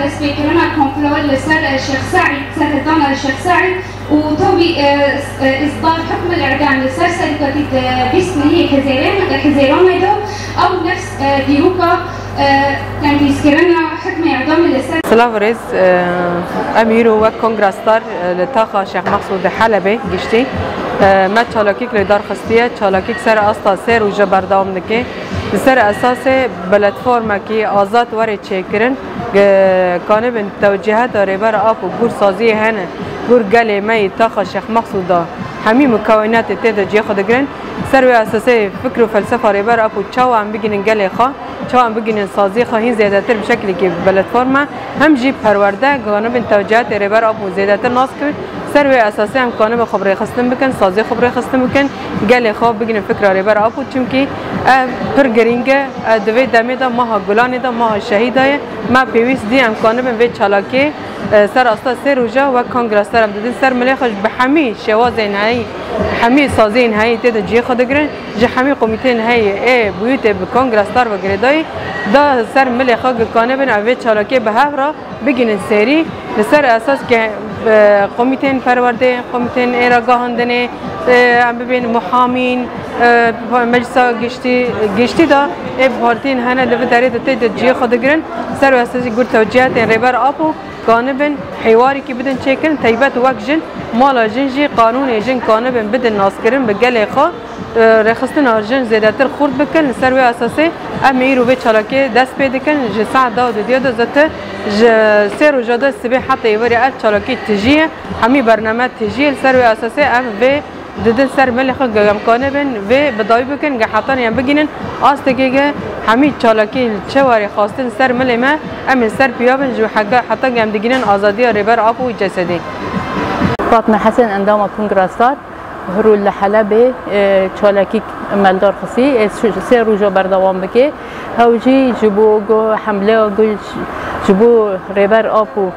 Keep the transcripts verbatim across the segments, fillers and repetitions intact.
Destpêkirina komplo li ser Şêx Seîd, serhildana Şêx Seîd û tevî, e, îsdar hukm îdam li ser serokatî di bîst û nehê Hezêrê, Hezêranê de ew nefs, e, dîroka, e, tenfîzkirina hukmê îdamê li ser. Silav û rêz, e, em îro wek kongresdar, e, li taxa Şêx Mexsûd di Helebê giştî, e, me çalakîk li dar xistiye, çalakîk ser asta sê roja berdewam dike. Li ser esasê platformekî azad were çêkirin, ge-, kanibin tewcîhata Rêber Apo gor saziyê hene, gor gelê me yê taxa Şêx Mexsûd de hemî mukawînatê tê de cihê xwe digirin. Ser wê esasê fikr û felsefa Rêber Apo çawa em bigihînin gelê xwe, çawa em bigihînin saziyê xwe hîn zêdetir bi şeklekî platform e, hem jî perwerde, kanibin tewcîhatê Rêber Apo zêdetir nas kirin. Ser wê esasê em kanibin xwe bi rêxistin bikin, saziyê xwe bi rêxistin bikin, gelê xwe bigihînin fikra Rêber Apo, çimkî ev pir girîng e, e, di vê demê de meha gulanê de, meha şehîda ye, me pêwîst dî em kanibin vê çalakiyê, e, ser asta sê roja wek kongresdar em didin ser milê xwe, ji bi hemî şêwazên heyî, hemî saziyên heyî tê de cihê xwe digirin, ji hemî komîteyên heyî ê bûyîtê bi kongresdar ve girêdayî da ser milê xwe, ge kanibin ev vê çalakiyê bi hev re bigihînin serî. Li ser esas ke, e, komîteyên perwerdê, komîteyên ê ragihandinê, e, em bibên muhamîn, e, meclisa giştî, giştî de ê partiyên hene li vê derê de tê de cihê xwe digirin. Ser wê esasî gor tewcîhatên Rêber Apo kanibin hêwarekî bidin çêkirin, teybet wek jin, mala jin jî, qanûnê jin kanibin bidin naskirin bi gelê xwe, e, rêxistina jin zêdetir xurt bikin. Li ser wê esasê em ê îro vê çalakiyê dest pê dikin. Ji saet da û dudiya de zêdetir ji sê roja de sibê heta êvarê ev çalakî tijî ye. Hemî bername tijî ye. Li ser wê esasê em vê didin ser milê xwe, ge em kanibin vê bi dawî bikin, ge hetanî em bigihînin astekê, ge hemî çalakî li çi warê xwestin ser milê me, em ê ser piya bin ji heta, heta ge em digihînin azadiya Rêber Apo û cesedê. Fatme Hesen, endama Kongra Star, hiro li Helebê, e, çalakîk meldar xistî, e, sê roja berdewam bike. Ew jî ji bo ku hemleya ku ji bo Rêber Apo,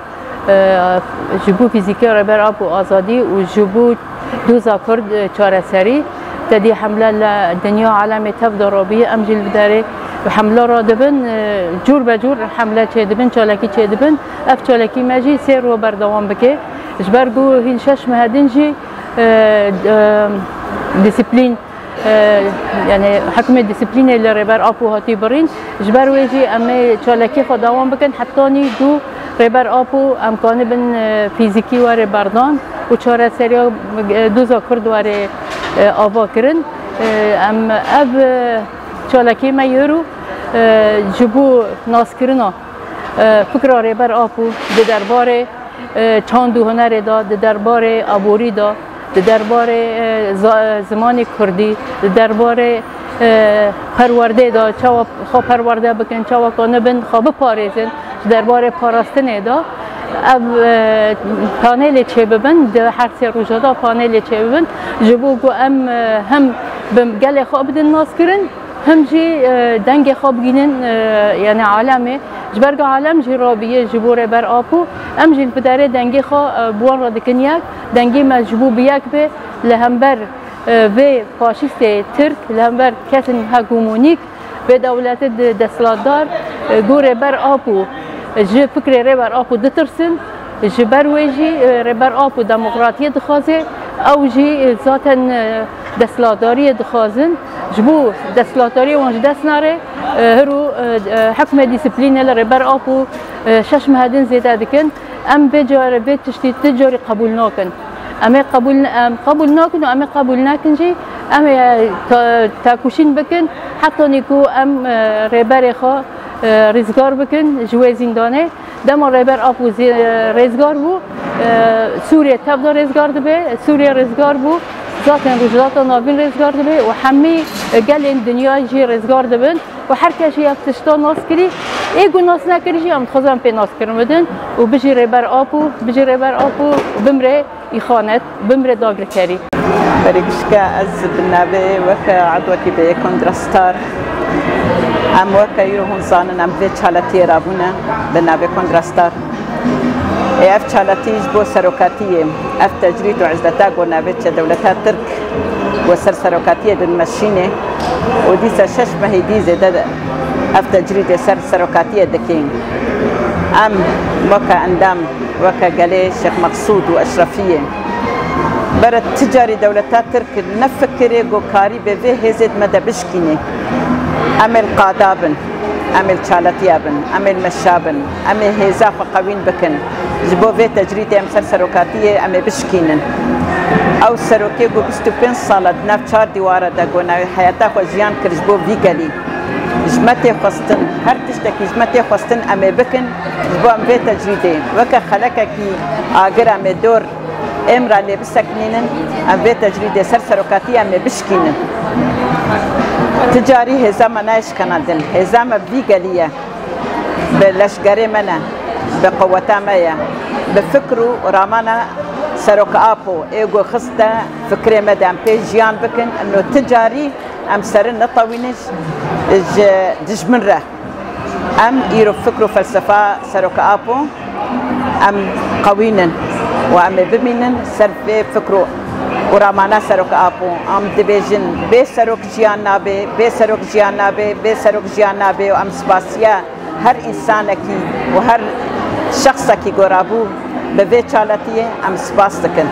e, ji bo fîzîkiya Rêber Apo azadî û ji bo doza Kurd, e, çareserî. Te dî hemle li dinya alemê tev de rabiye, em jî li derê hemle radibin, e, cûr be cûr hemle çêdibin, çalakî çêdibin. Ev çalakî me jî sê roj berdewam bike. Ji ber ku hîn şeş meh din jî, e, e, disiplîn, e, yani hukmê disiplînê li Rêber Apo hatî birîn. Ji ber wê jî em ê çalakî xwe dewam bikin, hetanî ku Rêber Apo em kanibin, e, fîzîkî were berdan û çareseriya, e, doza Kurd were, e, ava kirin. E, em ev, e, çalakî me yê îro, e, ji bo naskirina, e, fikra Rêber Apo di derbarê, e, çand û hunerê de, di derbarê aborî de, di derbarê, e, za-, zimanê kurdî, di derbarê, e, perwerdê de, çawa xwe perwerde bikin, çawa kanibin xwe biparêzin, di derbarê parastinê de ev, e, panelê çêbibin, di her sê roja de panelê çêbibin, ji bo ku em, e, hem bi gelê xwe bidin naskirin, hem jî, e, dengê xwe bigînin, e, yani alemê. Ji ber ku alem jî rabiye ji bo Rêber Apo, em jî li derê dengê xwe, e, bi wan re dikin yek. Dengê me ji bo bi yek be li hember, e, vê faşîstê Tirk, li hember kesên hegemonîk, vê dewletê di desthilatdar, e, ku Rêber Apo, ji fikrê Rêber Apo ditirsin. Ji ber wê jî, e, Rêber Apo demokratiyê dixwaze, ew jî, e, zaten, e, desthilatdariyê dixwazin. Ji bo desthilatdariyê wan ji dest nare, e, hiro, e, e, hukmê disiplînê li Rêber Apo, e, şeş meh din zêde dikin. Em vê carê, vê tiştî tu carî qebûl nakin. Em ê qebûl, em qebûl nakin û em ê qebûl nakin jî, em ê, e, te-, tekoşîn bikin, hetanî ku em, e, rêberê xwe, e, rizgar bikin ji wê zîndanê. Dema Rêber Apo zî-, rêzgar bû, e, Sûriyê tev de rêzgar dibe. Sûriyê rêzgar bû, zaten Rojhilata Navîn rêzgar dibe û hemî, e, gelên dinya jî rêzgar dibin û her kes jî ev tişta nas kirî. Ê ku nas nekirî jî em dixwazin em pê naskirin bidin û bijî Rêber Apo, bijî Rêber Apo, bimre îxanet, bimre dagirkerî. Berê gişka ez bi navê weke edwekî bi Kongra Star. Em weke îro hûn zanin, em vê çaletiyê rabûne bi navê Kongra Star. Ê ev çaletî ji bo serokatiyê, ev tecrîd û izdeta ku navê çe dewleta Tirk ku ser serokatiyê dimeşînê û dîsa şeş mehê dî zêde de ev tecrîdê ser serokatiyê dikîn. Em weke endam, weke gelê Şêx Meqsûd û Eşrefiyê, bere ti carî dewleta Tirk nefikirê ku karî bi vê hêzê di me de bişkînê. Em ê li qada bin, em ê li çaletiya bin, em ê li meşa bin, em ê hêza xwe qewîn bikin. Ji bo vê tecrîdê em ser serokatiyê em ê bişkînin. Ew serokê ku bîst û pênc sal e di nav çar dîwara de ku navê heyata xwe jiyan kir ji bo vî gelî. Ji me tê xwestin, her tiştekî ji me tê xwestin em ê bikin, ji bo em vê tecrîdê weke xelekekî agir em ê dor êm re lê biseknînin, em vê tecrîdê ser serokatiyê em ê bişkînin. Ti carî hêza me nayê şikena dil, hêza me vî gelî ye. Bi leşgerê me ne, bi qeweta me ye, bi fikr û ramana Serok Apo ê ku xiste fikrê me de em pê jiyan bikin, em no ti carî em serin netewînin ji, ji dijmin re. Em îro fikr û felsefa Serok Apo em qewînin û em ê bimînin ser vê fikr û û ramana Serok Apo. Em dibêjin bê serok jiyan nabe, bê serok jiyan nabe, bê serok jiyan nabe û em spasiya her însanekî û her şexsekî ku rabû bi vê çaletiyê em spas dikin.